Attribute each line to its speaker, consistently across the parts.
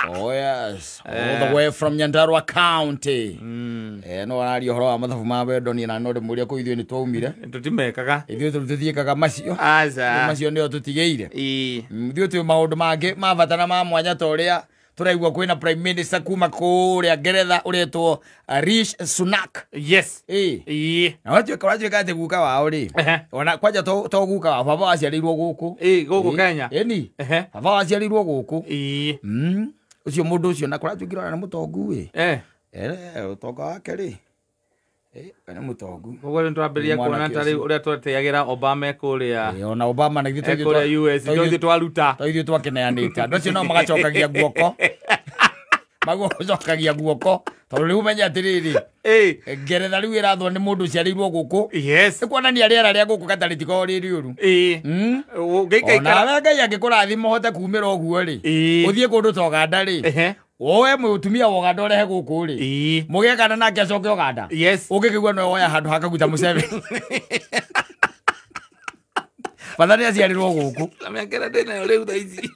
Speaker 1: Oh yes, all the way from Nyandarua County. No araria ũhoro wa mathabu ma wendo niĩ na no ndĩmũria kũu ithuĩ nĩ twaumire.
Speaker 2: Tũtimekaga.
Speaker 1: Ithuĩ tũtithiĩkaga macio.
Speaker 2: Aca.
Speaker 1: Macio nĩo tũtigĩire.
Speaker 2: Ĩĩ.
Speaker 1: Ithuĩ twĩ maũndũ mangĩ ma bata na ma mwanya ta ũrĩa tũraigua kwĩna prime minister kuma kũrĩa Ngeretha ũretwo Rishi Sunak.
Speaker 2: Yes.
Speaker 1: Ĩĩ.
Speaker 2: Ĩĩ.
Speaker 1: Na watuĩka atĩ guka wao rĩ.
Speaker 2: Ehe.
Speaker 1: Ona kwanja to guka wao baba waciarĩirwo gũkũ.
Speaker 2: Ĩĩ, gũkũ Kenya.
Speaker 1: Ĩni.
Speaker 2: Ehe.
Speaker 1: Baba waciarĩirwo gũkũ.
Speaker 2: Ĩĩ.
Speaker 1: Ũcio mũndũ ũcio na kũratuĩkire ona nĩ mũtongu ĩ.
Speaker 2: Eh.
Speaker 1: Ũtonga wake rĩ. Nĩ mũtongu.
Speaker 2: Koguo nĩ twambĩrĩria kuona
Speaker 1: Mwanake
Speaker 2: ta rĩu
Speaker 1: ũcio.
Speaker 2: ũrĩa twatĩagĩra Obama e kũrĩa.
Speaker 1: Ona Obama na ithuĩ
Speaker 2: E kũrĩa US
Speaker 1: twa-
Speaker 2: ithuĩ twaruta.
Speaker 1: to ithuĩ twakĩneanĩte. Andũ acio nao magacokagia guoko. Magacokagia guoko. Tondũ rĩu menye atĩrĩrĩ.
Speaker 2: Ĩĩ.
Speaker 1: Ngeretha rĩu ĩrathwo nĩ mũndũ ũciarĩirwo gũkũ.
Speaker 2: Yes.
Speaker 1: Nĩ kuonania rĩera rĩa gũkũ gatarĩ tikoragwo rĩ rĩũru.
Speaker 2: Ĩĩ. Ũngĩikaikara.
Speaker 1: Onawe Ngai angĩkũrathima ũhote kumĩra ũguo rĩ.
Speaker 2: Ĩĩ.
Speaker 1: Ũthiĩ kũndũ ta Ũganda rĩ.
Speaker 2: Ehe.
Speaker 1: Woe mũtumia wa Ũganda ũrehe gũkũ rĩ.
Speaker 2: Ĩĩ.
Speaker 1: Mũgĩe kana nake acoke Ũganda.
Speaker 2: Yes.
Speaker 1: Ũngĩkĩigua no woya handũ ha Kaguta Museveni. Bata nĩ aciarĩrwo gũkũ.
Speaker 2: Na mĩaka ĩrĩa ndĩnayo rĩu thaa ici.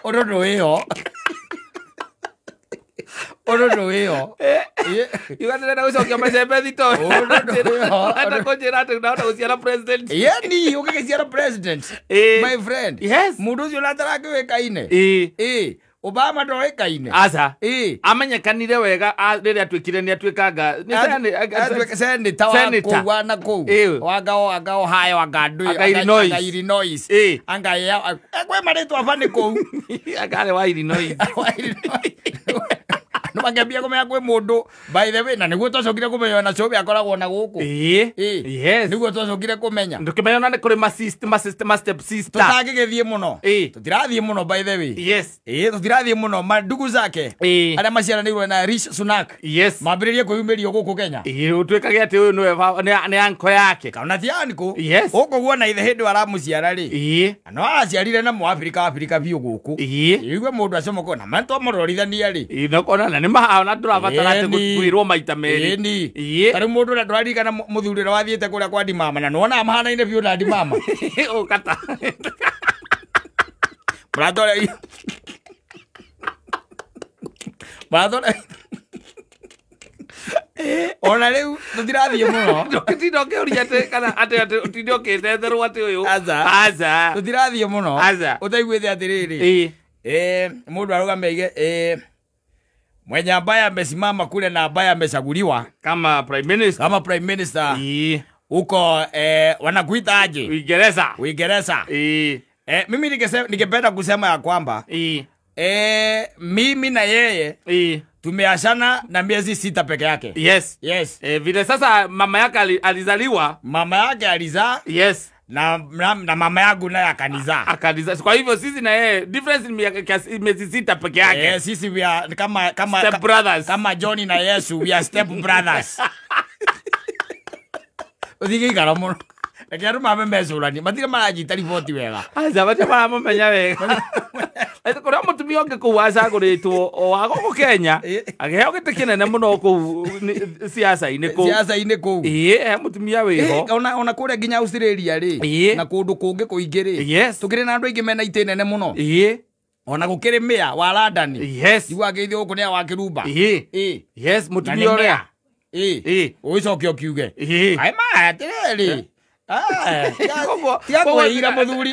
Speaker 1: Ũndũ ndũĩho. Ũndũ ndũĩho.
Speaker 2: Yuga ndĩrenda gũcokia macembe thito.
Speaker 1: Ũndũ ndũĩho.
Speaker 2: Ũrenda kũnjĩra atĩ ndahota gũciara president.
Speaker 1: Yeni ũngĩgĩciara president.
Speaker 2: Ĩĩ.
Speaker 1: My friend.
Speaker 2: Yes.
Speaker 1: Mũndũ ũcio ona atarakĩũĩkaine.
Speaker 2: Ĩĩ.
Speaker 1: Ĩĩ. Obama ndoĩkaine.
Speaker 2: Aca.
Speaker 1: Ĩĩ.
Speaker 2: Amenyekanire wega rĩrĩa atuĩkire nĩ atuĩkanga. Nĩ
Speaker 1: Senator wa
Speaker 2: Senator.
Speaker 1: kũu wa na kũu.
Speaker 2: Ĩĩ.
Speaker 1: Wanga anga Ohio anga ndũĩ.
Speaker 2: Anga Illinois.
Speaker 1: Anga Illinois.
Speaker 2: Ĩĩ.
Speaker 1: Anga ya kwĩ marĩtwa bani kũu.
Speaker 2: Anga wa Illinois.
Speaker 1: Andũ makĩambia kũmenya kwĩ mũndũ by the way na nĩguo twacokire kũmenya ona Cũbi akoragwo na gũkũ.
Speaker 2: Ĩĩ.
Speaker 1: Ĩĩ.
Speaker 2: Yes.
Speaker 1: Nĩguo twacokire kũmenya.
Speaker 2: Ndũkĩmenya ona nĩ kũrĩ ma sister, ma sister, ma step sister.
Speaker 1: Tũtangĩgĩthiĩ mũno.
Speaker 2: Ĩĩ.
Speaker 1: Tũtirathiĩ mũno by the way.
Speaker 2: Yes.
Speaker 1: Ĩĩ tũtirathiĩ mũno mandugu zake.
Speaker 2: Ĩĩ.
Speaker 1: Arĩa maciaranĩirwo na Rishi Sunak.
Speaker 2: Yes.
Speaker 1: Mambĩrĩrie kwĩyumĩria gũkũ Kenya.
Speaker 2: Ĩĩ, ũtuĩkage atĩ ũyũ nĩwe nĩ uncle yake.
Speaker 1: Kana ti uncle.
Speaker 2: Yes.
Speaker 1: Gũkũ guona ithe hĩndĩ aramuciara rĩ.
Speaker 2: Ĩĩ.
Speaker 1: No aciarire na Mũafrika Afrika biũ gũkũ.
Speaker 2: Ĩĩ.
Speaker 1: Igue mũndũ acomoko na matwamũrorithania rĩ.
Speaker 2: Ĩĩ, no kona na nĩ maha ona ndũrabatara atĩ
Speaker 1: Ĩni.
Speaker 2: kwĩrwo maita merĩ.
Speaker 1: Ĩni.
Speaker 2: Ĩĩ.
Speaker 1: Ta rĩu mũndũ ũrĩa ndũraririkana mũthuri ũrĩa wathiĩte kũrĩa kwa Ndimama na nĩwonaga mahanaine biũ na Ndimama.
Speaker 2: Ũkata.
Speaker 1: Mũrata ũrĩa Mũrata ũrĩa Ona rĩu tũtirathiĩ mũno.
Speaker 2: Ndũgĩtinda ũkĩũria atĩ kana atĩ atĩ ũtinde ũkĩtetherwo atĩ ũyũ.
Speaker 1: Aca.
Speaker 2: Aca.
Speaker 1: Tũtirathiĩ mũno.
Speaker 2: Aca.
Speaker 1: Ũtaiguĩte atĩrĩrĩ.
Speaker 2: Ĩĩ.
Speaker 1: Mũndũ arũgame aige mwenye ambaye amesimama kule na ambaye amechaguliwa
Speaker 2: Kama prime minister.
Speaker 1: kama prime minister
Speaker 2: Ĩĩ.
Speaker 1: huko wanakuita aje?
Speaker 2: Uingereza.
Speaker 1: Uingereza.
Speaker 2: Ĩĩ.
Speaker 1: Mimi ningependa kusema ya kwamba
Speaker 2: Ĩĩ.
Speaker 1: mimi na yeye
Speaker 2: Ĩĩ.
Speaker 1: tumeachana na miezi 6 peke yake.
Speaker 2: Yes.
Speaker 1: Yes.
Speaker 2: Vile sasa mama yake alizaliwa.
Speaker 1: Mama yake alizaa.
Speaker 2: Yes.
Speaker 1: Na mama yangu naye akanizaa.
Speaker 2: Akanizaa. Kwa hivyo sisi na yeye difference ni miezi 6 peke yake.
Speaker 1: Sisi we are kama
Speaker 2: step brothers.
Speaker 1: Kama Johnny na Yesu we are step brothers. Uthige mũno. Reke andũ mambe mecũranie. Matirĩ maranyita riboti wega.
Speaker 2: Aca, matirĩ maramũmenya wega. Ati kũrĩa mũtumia ũngĩ kũu wacagũrĩtwo o wa gũkũ Kenya, akĩheo gĩtĩ kĩnene mũno kũu siasa-inĩ kũu.
Speaker 1: Siasa-inĩ kũu.
Speaker 2: Ĩĩ, he mũtumia wĩho.
Speaker 1: Ona kũrĩa nginya Australia rĩ,
Speaker 2: Ĩĩ.
Speaker 1: na kũndũ kũngĩ kũingĩ rĩ.
Speaker 2: Yes.
Speaker 1: Tũkĩrĩ na andũ aingĩ mena itĩ nene mũno.
Speaker 2: Ĩĩ.
Speaker 1: Ona gũkĩrĩ mayor wa London.
Speaker 2: Yes.
Speaker 1: Igua ngeithi gũkũ nĩ wa Kĩrumba.
Speaker 2: Ĩĩ.
Speaker 1: Ĩĩ.
Speaker 2: Yes,
Speaker 1: Na
Speaker 2: mũtumia
Speaker 1: nĩ
Speaker 2: ũrĩa.
Speaker 1: mayor. Ĩĩ.
Speaker 2: Ĩĩ.
Speaker 1: Ũgĩcoke ũkiuge.
Speaker 2: Ĩĩ.
Speaker 1: Ai ma atĩrĩrĩ. Tiga kwĩira mũthuri,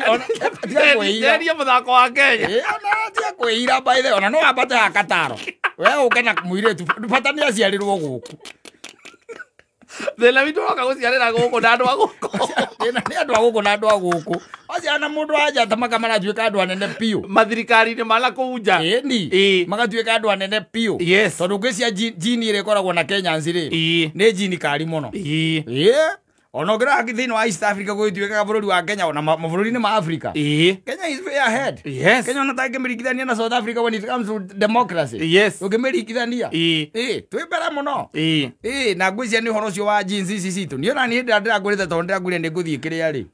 Speaker 1: tiga kwĩira.
Speaker 2: Nderia mũthako wa Kenya.
Speaker 1: Ĩĩ, ona tiga kwĩira by the way, ona no wambate ha Kataro. We ũke na mũirĩtu, bata nĩ aciarĩrwo gũkũ.
Speaker 2: Thĩna witũ woka gũciarĩra gũkũ na andũ a gũkũ.
Speaker 1: Thĩna nĩ andũ a gũkũ na andũ a gũkũ. Waciara na mũndũ wa nja ta maka maratuĩka andũ anene biũ.
Speaker 2: Mathirikari-inĩ ma na kũu nja.
Speaker 1: Ĩni.
Speaker 2: Ĩĩ.
Speaker 1: Magatuĩka andũ anene biũ.
Speaker 2: Yes.
Speaker 1: Tondũ ngwĩciria jini ĩrĩa ĩkoragwo na Kenyans rĩ,
Speaker 2: Ĩĩ.
Speaker 1: nĩ jini kari mũno.
Speaker 2: Ĩĩ.
Speaker 1: Ĩĩ. Ona ũngĩrora thĩinĩ wa East Africa gũgĩtuĩkaga bũrũri wa Kenya ona mabũrũri-inĩ ma Africa.
Speaker 2: Ĩĩ.
Speaker 1: Kenya is way ahead.
Speaker 2: Yes.
Speaker 1: Kenya ona tangĩmĩringithania na South Africa when it comes to democracy.
Speaker 2: Yes.
Speaker 1: Ũngĩmĩringithania.
Speaker 2: Ĩĩ.
Speaker 1: Ĩĩ, twĩ mbere mũno.
Speaker 2: Ĩĩ.
Speaker 1: Ĩĩ, na ngwĩciria nĩ ũhoro ũcio wa jeans ici citũ. Niĩ ona niĩ hĩndĩ ĩrĩa ndĩragũrĩte tondũ ndĩragũrire nĩ ngũthiĩ kĩrĩa rĩ.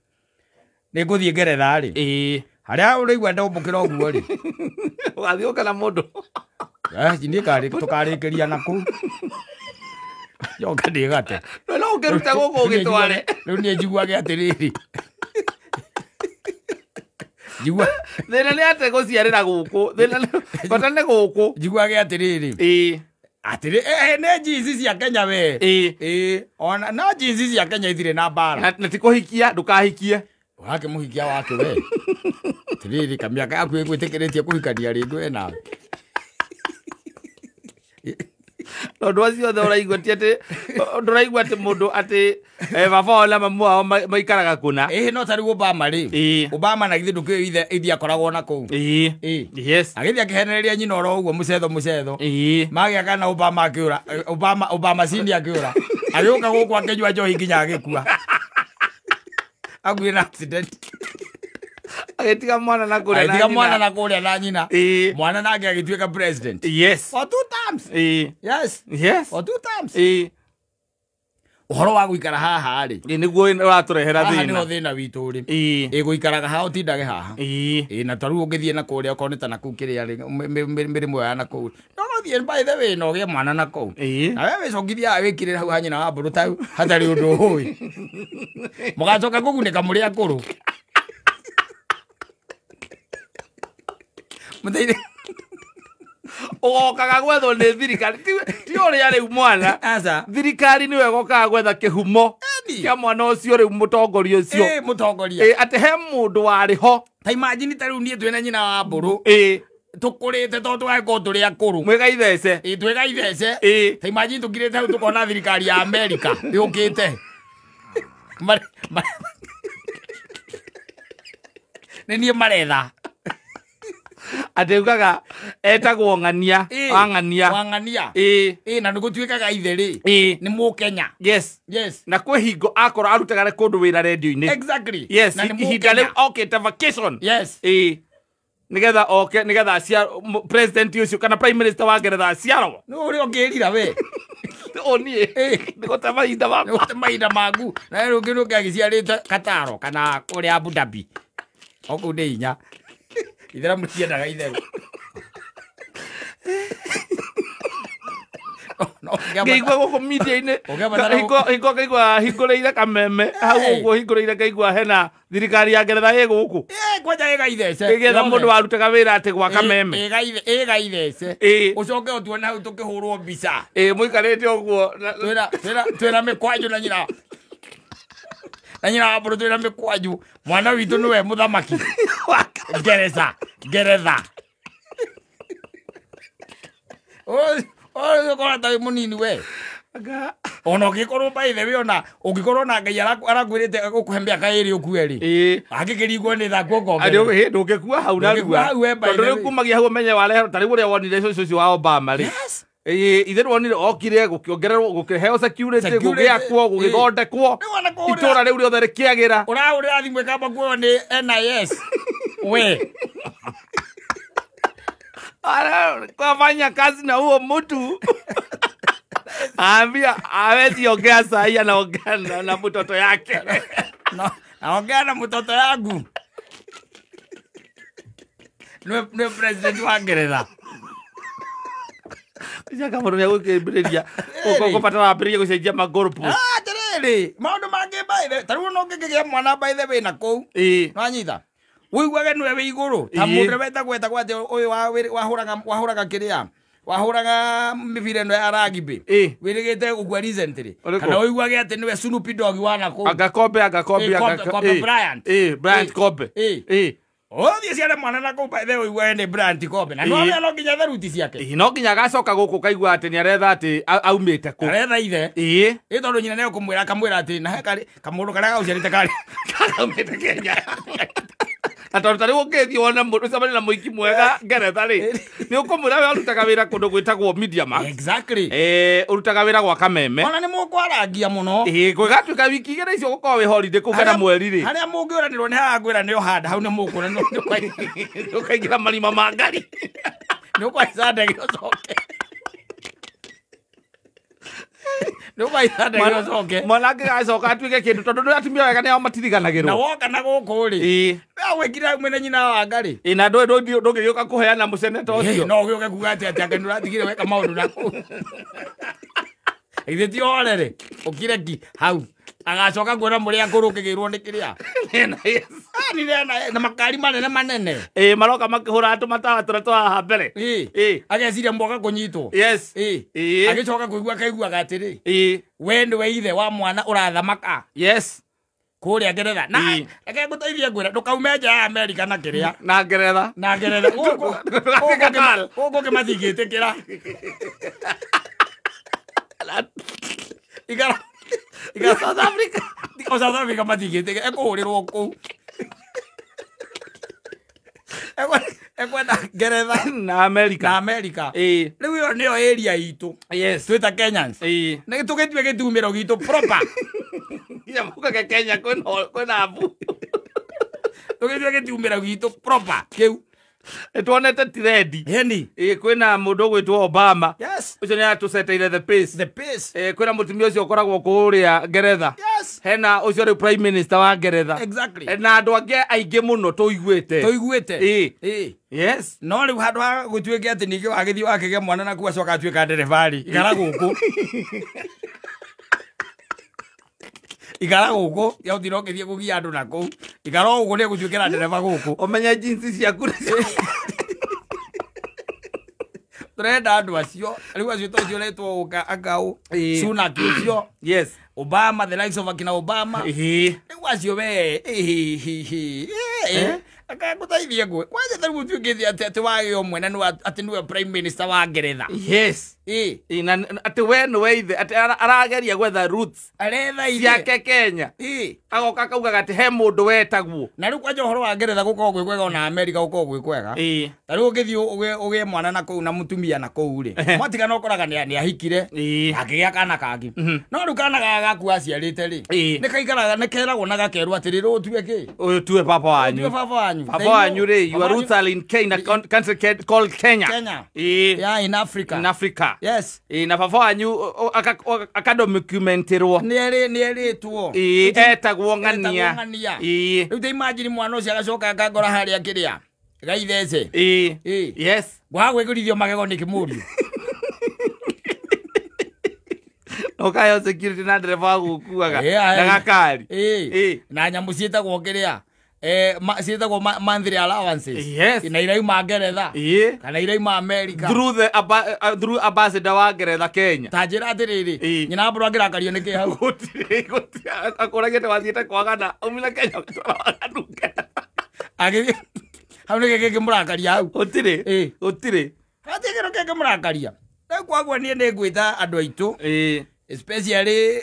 Speaker 1: Nĩ ngũthiĩ Ngeretha rĩ.
Speaker 2: Ĩĩ.
Speaker 1: Harĩa ũraigua ndombũkĩra ũguo rĩ.
Speaker 2: Ũgathiĩ ũka na mũndũ.
Speaker 1: Niĩ tũkarĩkĩria na kũu. Njoke ndĩgate.
Speaker 2: No ũngĩruta gũkũ ũgĩtware.
Speaker 1: Rĩu niĩ njiguage atĩrĩrĩ. Njigua
Speaker 2: Thĩna nĩ atĩ gũciarĩra gũkũ. Thĩna bata nĩ gũkũ.
Speaker 1: Njiguage atĩrĩrĩ.
Speaker 2: Ĩĩ.
Speaker 1: Atĩrĩ nĩ jeans cia Kenya we.
Speaker 2: Ĩĩ.
Speaker 1: Ĩĩ ona no jeans cia Kenya ithire na mbara.
Speaker 2: Na ti kũhikia ndũkahikie.
Speaker 1: Wake mũhikia wake we. Atĩrĩrĩ kamiaka yaku ĩgwĩtĩkĩrĩtie kũhikania rĩngĩ we nawe.
Speaker 2: Tondũ acio othe ũraigua ti atĩ ndũraigua atĩ mũndũ atĩ baba wao na mamu wao maikaraga kũna.
Speaker 1: Ĩĩ no ta rĩu Obama rĩ.
Speaker 2: Ĩĩ.
Speaker 1: Obama na githĩ ndũkĩũĩ ithe akoragwo na kũu.
Speaker 2: Ĩĩ.
Speaker 1: Ĩĩ.
Speaker 2: Yes.
Speaker 1: Agĩthiĩ akĩhenereria nyina oro ũguo mũcetho mũcetho.
Speaker 2: Ĩĩ.
Speaker 1: Magĩa kana Obama akĩũra. Obama senior akĩũra. Agĩũka gũkũ akĩnyua njohi nginya agĩkua. Akuire na accident.
Speaker 2: Agĩtiga mwana na kũrĩa na
Speaker 1: Agĩtiga mwana
Speaker 2: nyina.
Speaker 1: na kũrĩa na nyina.
Speaker 2: Ĩĩ.
Speaker 1: Mwana nake agĩtuĩka president.
Speaker 2: Yes.
Speaker 1: For 2 times.
Speaker 2: Ĩĩ.
Speaker 1: Yes.
Speaker 2: Yes.
Speaker 1: For 2 times.
Speaker 2: Ĩĩ.
Speaker 1: Ũhoro wa gũikara haha rĩ.
Speaker 2: Ĩĩ nĩguo ũratũrehera
Speaker 1: Haha nĩho
Speaker 2: thĩna.
Speaker 1: thĩna witũ rĩ.
Speaker 2: Ĩĩ.
Speaker 1: Ĩ gũikaraga haha ũtindage haha.
Speaker 2: Ĩĩ.
Speaker 1: Ĩ na tarĩu ũngĩthiĩ na kũrĩa okorwo nĩ ta na kũu kĩrĩa rĩ mĩrĩmũ ya na kũu. No no thiĩ by the way na ũgĩe mwana na kũu.
Speaker 2: Ĩĩ.
Speaker 1: Na we wĩcokithia haha wĩkĩrĩre hau ha nyina wa mbũrũ ta hatarĩ ũndũ ũĩ. Mũgacoka kũgunĩka mũrĩ akũrũ. Mũteire
Speaker 2: Ũgokaga gwethwo nĩ thirikari ti ũrĩa rĩu mwana.
Speaker 1: Aca.
Speaker 2: Thirikari nĩwe ĩgokaga gwetha kĩhumo kĩa mwana ũcio rĩu mũtongoria ũcio.
Speaker 1: Ĩĩ mũtongoria.
Speaker 2: Ĩĩ atĩ he mũndũ warĩ ho.
Speaker 1: Ta imagine ta rĩu niĩ twĩna nyina wa mbũrũ.
Speaker 2: Ĩĩ.
Speaker 1: Tũkũrĩte tondũ tũgagĩkorwo tũrĩ akũrũ.
Speaker 2: Mwĩgaithece.
Speaker 1: Ĩĩ twĩgaithece.
Speaker 2: Ĩĩ.
Speaker 1: Ta imagine tũkirĩte hau tũkona thirikari ya Amerika yũkĩte. Nĩ niĩ maretha.
Speaker 2: Atĩ ugaga etagwo Ng'ania. Wa Ng'ania.
Speaker 1: Wa Ng'ania.
Speaker 2: Ĩĩ.
Speaker 1: Ĩĩ na nĩgũtuĩkaga ithe rĩ.
Speaker 2: Ĩĩ.
Speaker 1: Nĩ Mũkenya.
Speaker 2: Yes.
Speaker 1: Yes.
Speaker 2: Na kwĩ hingo akorwo arutaga kũndũ wĩra rendio-inĩ.
Speaker 1: Exactly.
Speaker 2: Yes.
Speaker 1: Na nĩ
Speaker 2: Ihinda
Speaker 1: Mũkenya.
Speaker 2: rĩu okĩte vacation.
Speaker 1: Yes.
Speaker 2: Ĩĩ. Nĩgetha oke nĩgetha president ũcio kana prime minister wa Ngeretha aciarwo.
Speaker 1: Nĩ ũrĩa ũngĩrira we.
Speaker 2: O niĩ.
Speaker 1: Ĩĩ.
Speaker 2: Nĩ gũte mahinda makwa.
Speaker 1: Nĩ gũte mahinda maku. Na rĩu ũngĩ nũke agĩciarĩte Kataro kana kũrĩa Abu Dhabi. O kũu nĩ hinya. Itheramu tiendaga itherũ.
Speaker 2: Ngĩigua gũkũ media-inĩ
Speaker 1: Ũngĩambatara
Speaker 2: hingo ngaigua hingũrĩire kameme hau ũguo hingũrĩire ngaigua hena thirikari ya Ngeretha ĩ gũkũ.
Speaker 1: Ĩĩ kwanja ĩgaithece.
Speaker 2: Ĩgĩetha mũndũ warutaga wĩra atĩ gwa kameme.
Speaker 1: Ĩgaithece.
Speaker 2: Ĩĩ.
Speaker 1: Ũcoke ũtuone hau tũkĩhũrwo mbica.
Speaker 2: Ĩĩ mũikarĩte ũguo.
Speaker 1: Twĩna mĩkwanjũ na nyina. Na nyina wa mbũrũ twĩna mĩkwanjũ. Mwana witũ nĩwe mũthamaki. Ngeretha. Ngeretha. Ũkorwo ta wĩ mũnini we. Ona ũngĩkorwo by the way ona ũngĩkorwo na Ngai arakwĩrĩte gũkũhe mĩaka ĩrĩ ũkue rĩ.
Speaker 2: Ĩĩ.
Speaker 1: Angĩkĩringwo nĩ tha kuongo.
Speaker 2: Arĩ ndũngĩkua hau na
Speaker 1: Ndũngĩkua hau we by the
Speaker 2: Tondũ rĩu
Speaker 1: way.
Speaker 2: kumagia hau ũmenye warehe ta rĩu ũrĩa wonire ũcio ũcio wa Obama rĩ.
Speaker 1: Yes.
Speaker 2: Ĩĩ ithe wonire okire gũkĩongererwo gũkĩheo security
Speaker 1: Security,
Speaker 2: gũgĩakwo gũgĩthondekwo.
Speaker 1: Rĩu ona kũrĩa-
Speaker 2: Itũra rĩu rĩothe rĩkĩagĩra.
Speaker 1: Ũrahũrĩra thimũ ĩkamba kuoywo nĩ NIS. We.
Speaker 2: Kafanya kazi na huo mtu. Ambia hawezi ongea sahi anaongea na mtoto yake.
Speaker 1: No, naongea na mtoto yangu. Nĩ president wa Ngeretha.
Speaker 2: Cia mũndũ nĩegũkĩambĩrĩria. Ũkũbatara ambĩrĩrie gũcenjia magorpo.
Speaker 1: Atĩrĩrĩ, maũndũ mangĩ by the ta rĩu ona ũngĩkĩgĩa mwana by the way na kũu.
Speaker 2: Ĩĩ.
Speaker 1: Nĩwanyita? Ũiguage nĩwe wĩ igũrũ. Ta
Speaker 2: Ĩĩ.
Speaker 1: mũndũ ũrĩa wetagwo etagwo atĩ ũyũ wahũraga kĩrĩa. Wahũraga mĩbira ĩno ya rugby.
Speaker 2: Ĩĩ.
Speaker 1: Wĩrĩgĩte gũkua recently.
Speaker 2: Ũrĩkũ?
Speaker 1: Kana ũiguage atĩ nĩwe Snoopy Dogg wa na kũu.
Speaker 2: Anga Kobe, anga Kobe,
Speaker 1: Ĩĩ,
Speaker 2: anga
Speaker 1: Kobe Bryant.
Speaker 2: Ĩĩ, Bryant
Speaker 1: Ĩĩ.
Speaker 2: Kobe.
Speaker 1: Ĩĩ.
Speaker 2: Ĩĩ.
Speaker 1: Ũthiĩ ciare mwana na kũu by the way ũiguage nĩ Bryant Kobe. Na
Speaker 2: Ĩĩ.
Speaker 1: nĩwamenya no nginya theruti ciake.
Speaker 2: Ĩĩ, no nginya agacoka gũkũ kaigua atĩ nĩaretha atĩ aumĩte kũ.
Speaker 1: Aretha ithe.
Speaker 2: Ĩĩ.
Speaker 1: Ĩ tondũ nyina nĩekũmwĩra akamwĩra atĩ na he karĩ kamũndũ karĩa gaũciarĩte karĩ.
Speaker 2: Aumĩte Kenya. Na tondũ ta rĩu ũngĩthiĩ wone mũndũ ũcemanie na mũiki mwega Ngeretha rĩ, nĩ ũkũmwĩra we ũrutaga wĩra kũndũ gwĩtagwo Media Max.
Speaker 1: Exactly.
Speaker 2: Ũrutaga wĩra gwa Kameme.
Speaker 1: Ona nĩ mũkwarangia mũno.
Speaker 2: Ĩĩ, gũgatuĩka wiki igĩrĩ icio gũkorwo wĩ holiday kũu kana mweri rĩ.
Speaker 1: Harĩa mũngĩũranĩrwo nĩ haha ngwĩra nĩ ũhanda hau nĩ mũkũra nĩ
Speaker 2: Ũkaingĩra marima ma ngari.
Speaker 1: Nĩ ũkũhaica ndege ũcoke. Nĩ ũkũhaica ndege ũcoke.
Speaker 2: Mwana angĩgacoka atuĩke kĩndũ tondũ nĩ atumia wega nĩo matiriganagĩrwo.
Speaker 1: Na woka na gũkũ rĩ.
Speaker 2: Ĩĩ.
Speaker 1: We wĩkire hau mwĩna nyina wa ngarĩ.
Speaker 2: Ĩĩ, na ndũngĩgĩũka kũheana mũcene ta ũcio.
Speaker 1: No ũgĩũke kuga atĩ atĩ anga nĩũratigire weka maũndũ na kũu. Githĩ ti horere? Ũkire ki hau. Agacoka kuona mũrĩa akũrũkĩgĩrwo nĩ kĩrĩa.
Speaker 2: NIS.
Speaker 1: Ah, nĩ NIS na makari manene manene.
Speaker 2: Ĩ maroka makĩhũra tũmatawa tũrĩa twa haha mbere.
Speaker 1: Ĩ. Ageciria mboga kũnyitwo.
Speaker 2: Yes.
Speaker 1: Ĩ.
Speaker 2: Ĩ.
Speaker 1: Agĩcoka kũigua akaiguaga atĩrĩ.
Speaker 2: Ĩ.
Speaker 1: We nĩwe ithe wa mwana ũrathamaka.
Speaker 2: Yes.
Speaker 1: Kũrĩa Ngeretha. Na
Speaker 2: Ĩ.
Speaker 1: reke ngũteithie ngwĩre ndũkaume nja ya Amerika na kĩrĩa.
Speaker 2: Na Ngeretha.
Speaker 1: Na Ngeretha.
Speaker 2: Qatar.
Speaker 1: Gũkũ kĩmatingĩtĩkĩra. Ikara. Ikara
Speaker 2: South Africa.
Speaker 1: O South Africa matingĩtĩkĩra. Ekũhũrĩrwo kũu. Ekwenda Ngeretha
Speaker 2: Na America.
Speaker 1: na America.
Speaker 2: Ĩ.
Speaker 1: Rĩu ĩyo nĩyo area itũ.
Speaker 2: Yes.
Speaker 1: Twĩta Kenyans.
Speaker 2: Ĩ.
Speaker 1: Nĩ tũgĩtue gĩtumĩro gitũ proper.
Speaker 2: Nginya mũkage Kenya kwĩna mbu.
Speaker 1: Tũgĩtue gĩtumĩro gitũ proper kĩu.
Speaker 2: Nĩtuonete tirendi.
Speaker 1: Heni.
Speaker 2: Ĩ kwĩna mũndũ ũgwĩtwo Obama.
Speaker 1: Yes.
Speaker 2: Ũcio nĩ atũceteire the pace.
Speaker 1: The pace.
Speaker 2: Ĩ kwĩna mũtumia ũcio ũkoragwo kũrĩa Ngeretha.
Speaker 1: Yes.
Speaker 2: Hena ũcio rĩu prime minister wa Ngeretha.
Speaker 1: Exactly.
Speaker 2: Na andũ angĩ aingĩ mũno tũiguĩte.
Speaker 1: Tũiguĩte.
Speaker 2: Ĩ.
Speaker 1: Ĩ.
Speaker 2: Yes.
Speaker 1: No rĩu handũ ha gũtuĩke atĩ ningĩ wagĩthiĩ wakĩgĩa mwana naku acoka atuĩka nderebarĩ. Ikara gũkũ. Ikara gũkũ. Ya ũtira ũgĩthiĩ kũgia andũ na kũu. Ikara o gũkũ nĩ egũtuĩkĩra ndereba gũkũ.
Speaker 2: Ũmenye jeans ciaku nĩ
Speaker 1: Tũrenda andũ acio. Rĩu acio to ũcio ũretwo ũka akaũ.
Speaker 2: Ĩ.
Speaker 1: Sunak ũcio.
Speaker 2: Yes.
Speaker 1: Obama, the likes of akina Obama.
Speaker 2: Ĩ.
Speaker 1: Rĩu acio we.
Speaker 2: Eh?
Speaker 1: Akagũteithie ngwe. Kwanja ta rĩu ũtuĩkĩte atĩ atĩ wagĩa ũmwe na nĩwe atĩ nĩwe prime minister wa Ngeretha.
Speaker 2: Yes.
Speaker 1: Ĩ.
Speaker 2: Ĩ, na atĩ we nĩwe ithe atĩ arageria gwetha roots
Speaker 1: Aretha ithe.
Speaker 2: ciake Kenya.
Speaker 1: Ĩ.
Speaker 2: Agoka akaugaga atĩ he mũndũ wetagwo.
Speaker 1: Na rĩu kwanja ũhoro wa Ngeretha gũkoragwo gwĩ kwega ona Amerika gũkoragwo gwĩ kwega.
Speaker 2: Ĩ.
Speaker 1: Ta rĩu ũngĩthiĩ ũgĩe mwana na kũu na mũtumia na kũu rĩ. Mwatigana ũkoraga nĩ ahikire.
Speaker 2: Ĩ.
Speaker 1: Akĩgĩa kana kangĩ. No rĩu kana gaka gaku aciarĩte rĩ.
Speaker 2: Ĩ.
Speaker 1: Nĩ kaikaraga nĩ keragwo na gakerwo atĩrĩ rĩ ũtue kĩ.
Speaker 2: Ũyũ tuwe baba wanyu.
Speaker 1: Ũtue baba wanyu.
Speaker 2: Baba wanyu rĩ, your roots are in Kenya, country called Kenya.
Speaker 1: Kenya.
Speaker 2: Ĩ.
Speaker 1: Yeah, in Africa.
Speaker 2: In Africa.
Speaker 1: Yes.
Speaker 2: Ĩ, na baba wanyu akadocumentirwo.
Speaker 1: Nĩ erĩtwo.
Speaker 2: Ĩ, etagwo ng'ania.
Speaker 1: Ng'ania.
Speaker 2: Ĩ.
Speaker 1: Rĩu ta imagine mwana ũcio agacoka akangora harĩa kĩrĩa. Gaithece.
Speaker 2: Ĩ.
Speaker 1: Ĩ.
Speaker 2: Yes.
Speaker 1: Ngwaga gwĩkĩrithio magego nĩ kĩmũriũ.
Speaker 2: Ũkayo security na ndereba wa gũkuaga.
Speaker 1: Ĩ,
Speaker 2: Na gakari.
Speaker 1: Ĩ.
Speaker 2: Ĩ.
Speaker 1: Na nyamũ ciĩtagwo kĩrĩa. Ciĩtagwo monthly allowances.
Speaker 2: Yes.
Speaker 1: Na irauma Ngeretha.
Speaker 2: Ĩ.
Speaker 1: Kana irauma America.
Speaker 2: Through the through ambassador wa Ngeretha Kenya.
Speaker 1: Ta njĩra atĩrĩrĩ.
Speaker 2: Ĩ.
Speaker 1: Nyina mbũrũ angĩrakario nĩ kĩ hau.
Speaker 2: Gũtirĩ akũragia atĩ wathiĩte kwagana umire Kenya ũgĩtwara waganu Ngeretha.
Speaker 1: Agĩthiĩ hau nĩ kĩ kĩngĩmũrakaria hau.
Speaker 2: Gũtirĩ.
Speaker 1: Ĩ.
Speaker 2: Gũtirĩ.
Speaker 1: Hatirĩ kĩndũ kĩngĩmũrakaria. Rĩu kwaguo niĩ nĩ ngwĩta andũ aitũ.
Speaker 2: Ĩ.
Speaker 1: Especially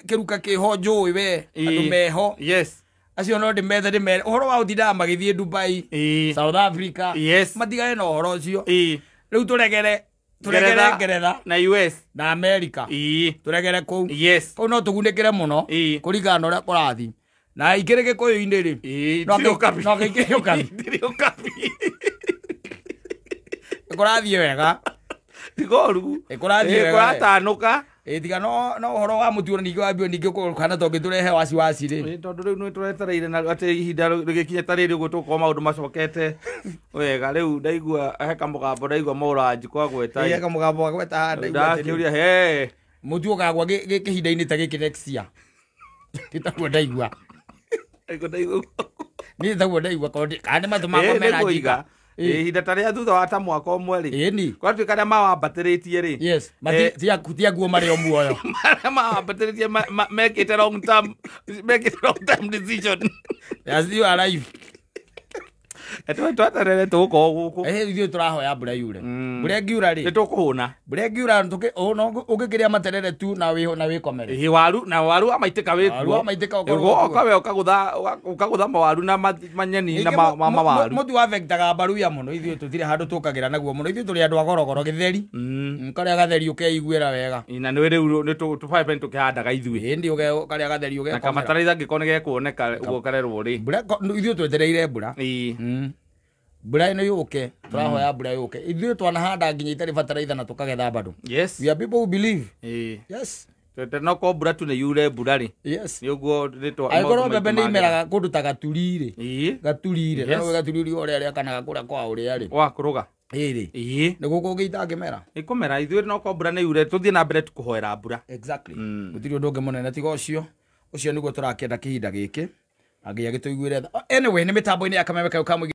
Speaker 1: kĩruka kĩho njũĩ we. Andũ meho.
Speaker 2: Yes.
Speaker 1: Acio no ndĩmethe ndĩmere. Ũhoro wa gũtindaga magĩthiĩ Dubai.
Speaker 2: Ĩ.
Speaker 1: South Africa.
Speaker 2: Yes.
Speaker 1: Matigane na ũhoro ũcio.
Speaker 2: Ĩ.
Speaker 1: Rĩu tũregere Ngeretha
Speaker 2: na US.
Speaker 1: na America.
Speaker 2: Ĩ.
Speaker 1: Tũregere kũu.
Speaker 2: Yes.
Speaker 1: Kũu no tũgunĩkĩre mũno.
Speaker 2: Ĩ.
Speaker 1: Kũringana na ũrĩa kũrathiĩ. Na ikĩrĩ Gĩkũyũ-inĩ rĩ.
Speaker 2: Ĩ.
Speaker 1: No
Speaker 2: Ndirĩ ũkabi.
Speaker 1: no gĩikĩrĩ ũkabi.
Speaker 2: Ndirĩ ũkabi.
Speaker 1: Kũrathiĩ wega.
Speaker 2: Tigoru.
Speaker 1: Kũrathiĩ wega.
Speaker 2: Kũratanũka.
Speaker 1: Ĩ tiga no ũhoro wa mũtuo ningĩ wambio ningĩ kana to ngĩtũrehe wasiwasi rĩ.
Speaker 2: Ĩ, tondũ rĩu nĩ tũretereire na atĩ ihinda rĩgĩkinya ta rĩrĩ ũguo tũgũkorwo maũndũ macokete wega. Rĩu ndaigua he kamũgambo ndaigua mũranji kwa gweta.
Speaker 1: Ĩ kamũgambo ga gweta haha ndaigua atĩrĩ.
Speaker 2: Ndakĩũria he.
Speaker 1: Mũtuo ũkagwa kĩhinda-inĩ ta gĩkĩ next year. Nĩ taguo ndaigua.
Speaker 2: Ndaigua.
Speaker 1: Niĩ taguo ndaigua kana nĩ matũ makwa mena njika.
Speaker 2: Ihinda ta rĩa thutha wa ta mwaka ũmwe rĩ.
Speaker 1: Ĩni.
Speaker 2: Kwatuĩka arĩa mawambatĩrĩtie rĩ.
Speaker 1: Yes. Ti akuo marĩ o muoyo.
Speaker 2: Arĩa mawambatĩrĩtie mekĩte long term, mekĩte long term decision.
Speaker 1: They are still alive.
Speaker 2: Tweterere tũgũkorwo gũkũ.
Speaker 1: Ithuĩ tũrahoya mbura yure. Mbura ĩngiura rĩ.
Speaker 2: Nĩ tũkũhũna.
Speaker 1: Mbura ĩngiura ũngĩkĩrĩa materere tu na wĩkomere.
Speaker 2: Ĩ, waru na waru wa maitĩka wĩkuo.
Speaker 1: Waru wa maitĩka ũkorwo kuo.
Speaker 2: Ũgoka we ũkagũtha mawaru na manyeni na mawaru.
Speaker 1: Mũtu wa vectaga mbaruya mũno ithuĩ tũtirĩ handũ tũkagĩra naguo mũno ithuĩ tũrĩ andũ a gorogoro gĩtheri. Karĩa gatheri ũkeiguĩra wega.
Speaker 2: Na nĩ rĩu nĩ tũbaibeni tũkĩhandaga ithuĩ.
Speaker 1: Ĩndĩ karĩa gatheri
Speaker 2: Na
Speaker 1: ũgekomera.
Speaker 2: kamataraica angĩkorwo nĩ gekuoneka ũguo karerwo rĩ.
Speaker 1: Mbura ithuĩ twetereire mbura.
Speaker 2: Ĩ.
Speaker 1: Mbura ĩno yũke, tũrahoya mbura yũke. Ithuĩ twanahanda nginya itarĩ bataraitha na tũkagetha bado.
Speaker 2: Yes.
Speaker 1: We are people who believe.
Speaker 2: Ĩ.
Speaker 1: Yes.
Speaker 2: No ko mbura tu nĩ yure mbura rĩ.
Speaker 1: Yes.
Speaker 2: Nĩ ũguo rĩtwa.
Speaker 1: Angĩkorwo mbembe nĩ imeraga kũndũ ta Gaturi rĩ.
Speaker 2: Ĩ.
Speaker 1: Gaturi rĩ.
Speaker 2: Yes.
Speaker 1: No Gaturi ũrĩa arĩa kũrĩa kwa ũrĩa rĩ.
Speaker 2: Wa kũrũga.
Speaker 1: Ĩrĩ.
Speaker 2: Ĩ.
Speaker 1: Nĩ gũkũ ũngĩ itangĩmera.
Speaker 2: Ĩkũmera ithuĩ no ko mbura nĩ yure tũthiĩ na mbere tũkũhoera mbura.
Speaker 1: Exactly. Gũtirĩ ũndũ ũngĩ mũnene tiga ũcio. Ũcio nĩguo tũrakĩenda kĩhinda gĩkĩ, na Ngai agĩtũiguĩre tha. Anyway, nĩ mĩtambo-inĩ ya kameme kau ka mũingĩ.